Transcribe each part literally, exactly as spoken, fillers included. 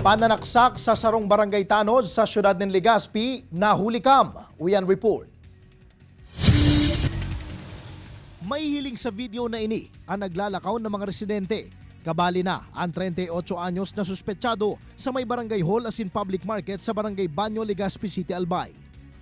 Pananaksak sa sarong barangay tanod sa siyudad nin Legazpi, nahuli kan Uyan Report. Mahihiling sa video na ini an naglalakaw na mga residente. Kabali na an treinta y ocho anyos na suspetsado sa may barangay hall asin public market sa barangay Baño, Legazpi City, Albay.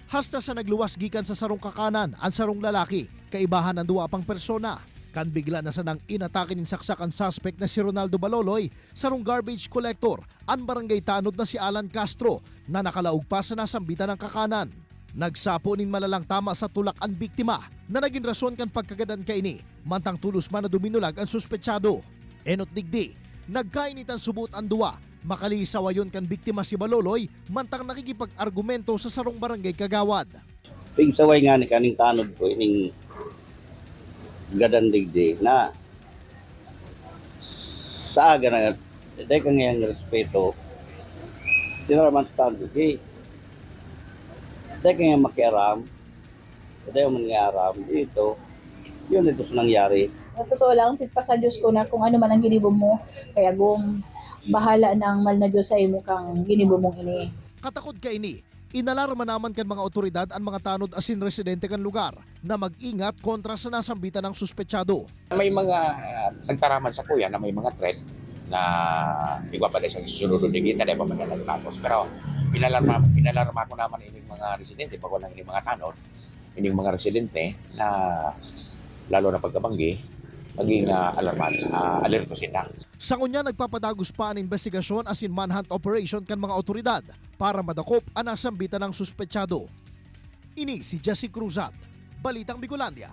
Hasta sa nagluwas gikan sa sarong kakanan an sarong lalaki, kaibahan an duwa pang persona, kan bigla na sanang inatake nin saksak an suspek na si Ronaldo Baloloy, sarong garbage collector an barangay tanod na si Alan Castro, na nakalaog pa sa nasambitan nang kakanan. Nagsapo nin malalang tama sa tulak an biktima, na nagin rason kan pagkagadan kaini, mantang tolos man na duminulag an suspetsado. Enot digdi, nagkainitan subot an duwa, makalisawayon kan biktima si Baloloy, mantang nakikipag-argumento sa sarong barangay kagawad. Pigsaway ngani kaning tanod ko, ining gadan digdi na sa aga na, dai kan ngayang respeto, tinaraman sa tanod, di, dai kan ngayang makiaram, dai man nga aram, dito, yun ito sa nangyari. Sa totoo lang, tigpa sa Diyos ko na kung ano man ang ginibo mo, kay agom, bahala na ang mal na Diyos sa imo kang ginibo mong ini. Katakod kaini, inalarma naman kan mga otoridad an mga tanod asin residente kan lugar na mag-ingat kontra sa nasambitan nang suspetsado. May mga, ah, nagtaraman sa kuya na may mga threat na igwa pa sa sunod na kita, di pa man na nagtapos. Pero inalarma, inalarma ko naman ining mga residente, pag walang ining mga tanod, ining mga residente na lalo na pagkabanggi, maging, ah, alarma, ah, alerto sila. Sa ngunyan, nagpapadagos pa an imbestigasyon asin manhunt operation kan mga otoridad para madakop an nasambitan nang suspetsado. Ini si Jesse Cruzat, Balitang Bicolandia.